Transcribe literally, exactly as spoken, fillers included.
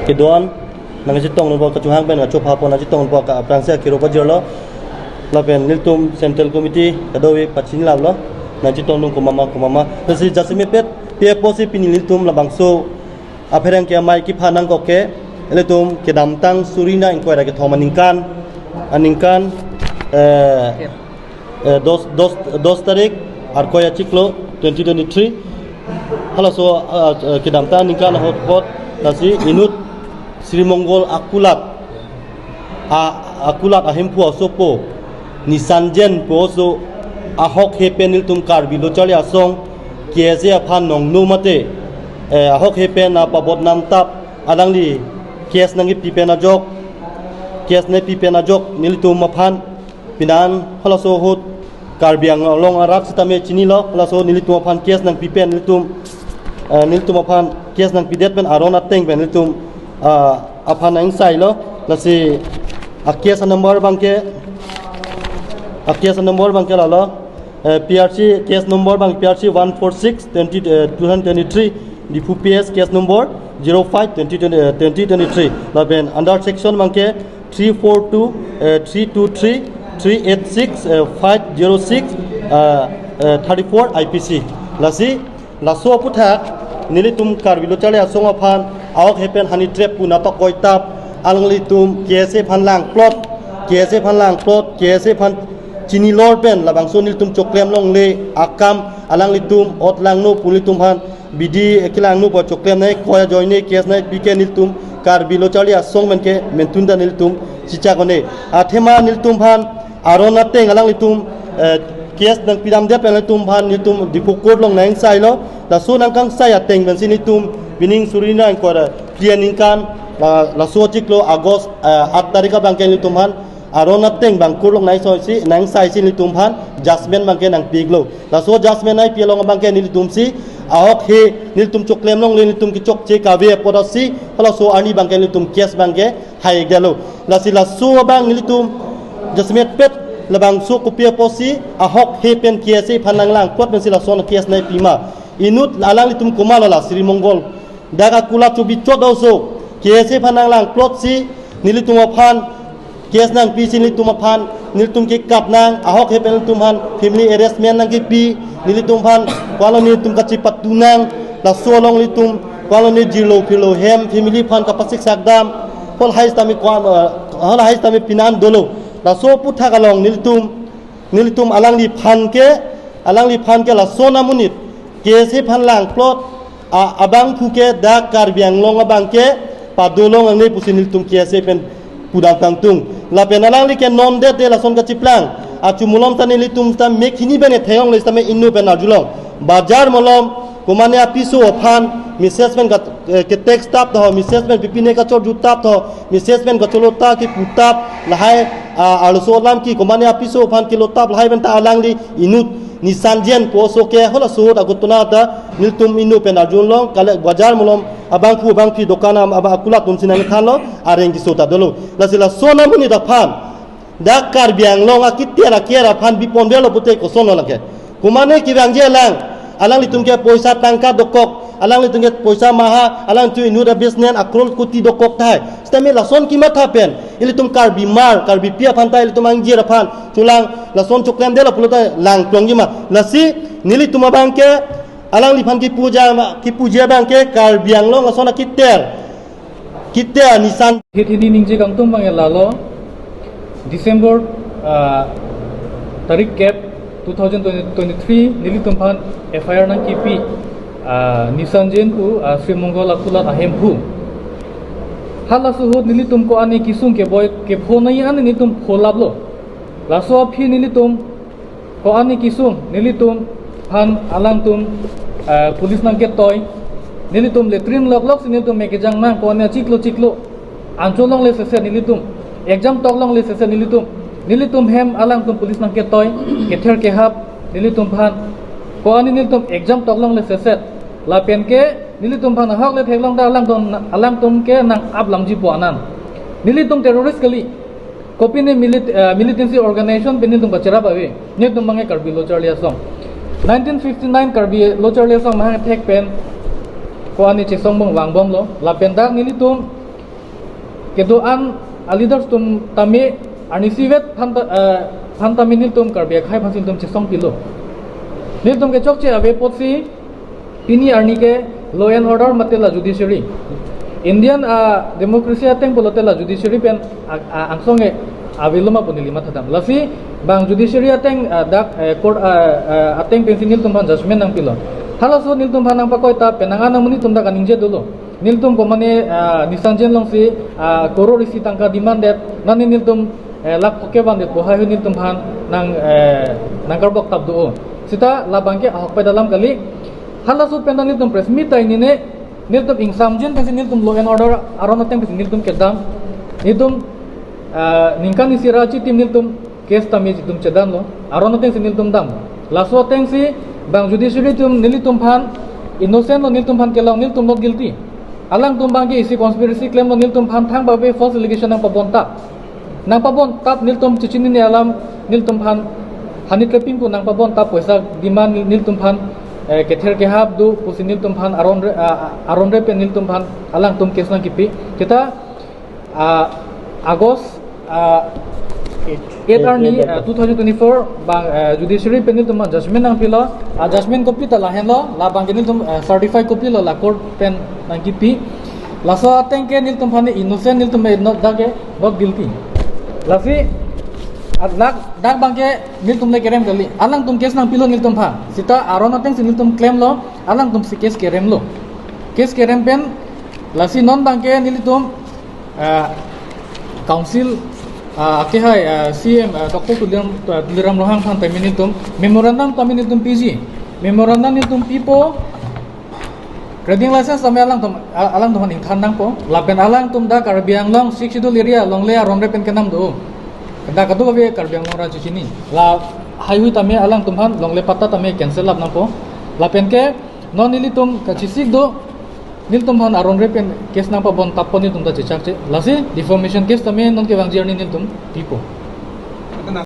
kedo-an nangchetong nangpo, kachehang pen kachopha pon nangchetong nangpo, ka aphrangsi akiro pajirlo. Lapen nelitum Central Committee kadokave pachinilaplo, nangchetong nang komat ma komat ma. Lasi jasemetpet pi apotsi pini nelitum labangso apherangke amei kepha nangkok ke, ilitum kedamtang suri ingkoi ra kethom aningkan, aningkan, eh, eh, dos, dos, dos tarik, Arkoi achiklo, twenty twenty-three. Halaso, ah, eh, kedamtang aningkan ahut pot, lasi inut Sri Mongol akulat, a, akulat ahemphu asopo Nisanjen pu oso ahokhe pen nelitum Karbi Lo Charli Asong K S A aphan nongno mate, eh, ahokhe pen apabot namtap alangli case nangkepi pen ajok, case nangkepi pen ajok nelitum aphan pinan halaso ahut Karbi Anglong arat sitame chinilo, halaso nelitum aphan case nangpi pen nelitum, eh, nelitum aphan case nangpidet pen aron ateng pen nelitum, ah, aphan nangsailo. Lasi a case number abangke, a case number abangke lalo, eh, P R C case number abang P R C one four six twenty, eh, two thousand twenty-three, Diphu P S case number zero five twenty twenty, eh, twenty twenty-three. Lapen under section abangke three four two, eh, three two three, three eight six, eh, five zero six, eh, eh, thirty-four I P C. Lasi, laso aputhak nelitum Karbi Lo Charli Asong aphan ahokhe pen honey trap pu nangpakoitap, alanglitum K S A aphan langplot, K S A aphan langplot, K S A aphan chinilor pen labangso nelitum choklem longle akam alanglitum otlangno pu nelitum aphan bidi kelangno pu choklem nangkoi ajoine case nangpi ke nelitum Karbi Lo Charli Asong pen ke mentun ta nelitum chichak one. Athema nelitum aphan aron ateng alanglitum, eh, case nangpidamdet pen nelitum aphan nelitum Diphu court along nangsailo. Laso nangkangsai ateng pensi nelitum pining suri ingkoi ra phli aningkan, la, laso achiklo August, eh, aat tarik abangke nelitum aphan aron ateng abang court along nangsaisi, nangsaisi nelitum aphan judgment abangke nangpi-iklo. Laso judgment nangpi along abangke nelitumsi ahokhe nelitum choklem longle nelitum kechokche kave apot asi, halaso arni abangke nelitum case abangke hai-ikdetlo. Lasi laso abang nelitum jasemetpet labangso kopi apotsi ahokhe pen K S A aphan nanglangplot pensi lason case nangpi ma. Inut alanglitum komatlo la Sri Mongol dak akulat chobi chot oso K S A aphan nanglangplotsi nelitum aphan case nangpisi nelitum aphan nelitum kekap nang, ahokhe pen nelitum aphan family arrangement nangkepi, nelitum aphan ko-an lo nelitum kachipatu nang, laso along nelitum ko-an lo ne jirlo phirlo hem family aphan kapasik sakdam, hol hai sitame ko-an, eh, hol hai sitame pinan dolo. Laso aputhak along nelitum, nelitum alangliphan ke, alangliphan ke lason amonit K S A aphan langplot a, abangphu ke dak Karbi Anglong abangke padolong angne pusi nelitum K S A pen pudam kangtung. Lapen alangli ke non det de lason kachiplang. Achu malom ta nelitum ta mek hini bene theyong le sitame inut pen arjulong. Bajar malom, komane apiso aphan, message pen ka, eh, ke text tap tho, message pen pipine kachorju tap tho, message pen kacholo ta kepu tap, lahai, a, arloso alam ke komane apiso aphan kelo tap lahai pen ta alangli inut Nisanjen pu oso ke halaso ahut agot tona ta nelitum inut pen arjulong kale bajar malom abangphu abangphi dokan am, aba akulat atumsi nangthanlo areng keso ta dolo. Lasi lason amonit aphan dak Karbi Anglong akiter aker aphan biponbelo pute kosonlo lake. Komane kevangji alang, alanglitum ke poisa tangka dokok, alanglitum ke poisa maha, alanglitum inut a-business a-crore koti dokok tahai. Sitame lason kematha pen ilitum Karbi mar, Karbipi aphan ta ilitum angjir aphan chulang lason choklemdetlo pulote langplongji ma. Lasi nelitum abangke alangliphan kepuji ma, kepuji abangke Karbi Anglong ason akiter, kiter Nisan. Hit hini ningje kangtung abang lalo December, ah, tarik kep two thousand twenty-three nelitum aphan F I R nangkepi, ah, Nisanjen pu, ah, Sri Mongol akulat ahemphu. Halaso ahut nelitum ko-an kesung keboi kepho nai an nelitum pholaplo. Laso aphi nelitum ko-an kesung nelitum aphan alangtum, ah, police nangketoi. Nelitum latrine loklok si nelitum mek kejang nang ko-an achiklo chiklo. Anchot longle sese nelitum, exam tok longle sese nelitum, nelitum hem alangtum police nangketoi, kether kehap nelitum aphan, ko-an nelitum exam tok longle sese, lapen ke nelitum aphan ahok le theklong ta alangtum, alangtum ke nang-ap langji pu anan. Nelitum terrorist kali, kopine milit-, eh, militancy organization pen nelitum kacherap ave, nelitum abangke Karbi Lo Charli Asong. Nineteen fifty-nine Karbi Lo Charli Asong mahang thek pen ko-an chesong bom vangbomlo, lapen dak nelitum kedo-an a-leaders atum tame arnisi vet aphan ta, eh, aphan tame nelitum Karbi akhei aphan si nelitum chesong pilo. Nelitum kechokche ave apotsi pini arni ke law and order mate la judiciary, Indian, ah, democracy ateng pulote la judiciary pen a, a, angsong e avelo ma pu neli mathadam. Lasi bang judiciary ateng, ah, dak, eh, court, ah, ah, ateng pensi nelitum aphan judgment nangpilo. Halaso nelitum aphan nangpakoi ta penang an amonit atum dak kaningje dolo. Nelitum komane, ah, Nissanjin alongsi, ah, crore isi tangka demand det, nani nelitum, eh, lakh phongo ke bang det pu haihui nelitum aphan nang, eh, nangkarbok tap do. Sita labang ke ahokpet alam kali. Halaso pen ta nelitum press meet ta inine, nelitum ingsamjin pensi nelitum law and order aron ateng pensi nelitum kedam. Nelitum, ah, ningkan isi ra chitim nelitum case tame nelitum chedanlo, aron atengsi nelitum dam. Laso atengsi bang judiciary atum nelitum aphan innocent lo, nelitum aphan kelong, nelitum not guilty. Alangtum bang ke isi conspiracy klemlo, nelitum aphan thang babe false allegation nangpabon tap. Nangpabon tap nelitum chechinine alam, nelitum aphan honey trapping pu nangpabon tap, poisa demand nel-, nelitum aphan, eh, kether kehap do pusi nelitum aphan aron re, ah, aron re pen nelitum aphan alangtum case nangkipi. Sita, ah, August, ah, eight arni, ah, two thousand twenty-four bang, ah, judiciary pen nelitum aphan judgment nangpilo. Ah, judgment copy ta lahenlo, labang ke nelitum, ah, certify copy lo, la court pen nangkipi. Laso ateng ke nelitum aphan innocent, nelitum not, dak ke not guilty. Lasi, ah, dak, dak bang ke nelitum le kerem kali. Alangtum case nangpilo nelitum aphan. Sita aron atengsi nelitum klemlo, alangtumsi case keremlo. Case kerem pen, lasi non bang ke nelitum, ah, council, ah, akehai, ah, C M, ah, Doctor Tuliram, ah, Tuliram Ronghang aphan tame nelitum memorandum tame nelitum piji. Memorandum nelitum pipo, trading license tame alangtum, ah, alangtum aphan ingthan nangpo. Lapen alangtum dak Karbi Anglong Sixth Schedule area longle aron re pen kenam do. Dak kadokave Karbi Anglong ra chechini. La haihui tame alangtum aphan longle patta tame cancel up nangpo. Lapen ke non nelitum kachesik do, nelitum aphan aron re pen case nangpabon tappo, nelitum ta chechakche. Lasi defamation case tame non kevangji arni nelitum pipo.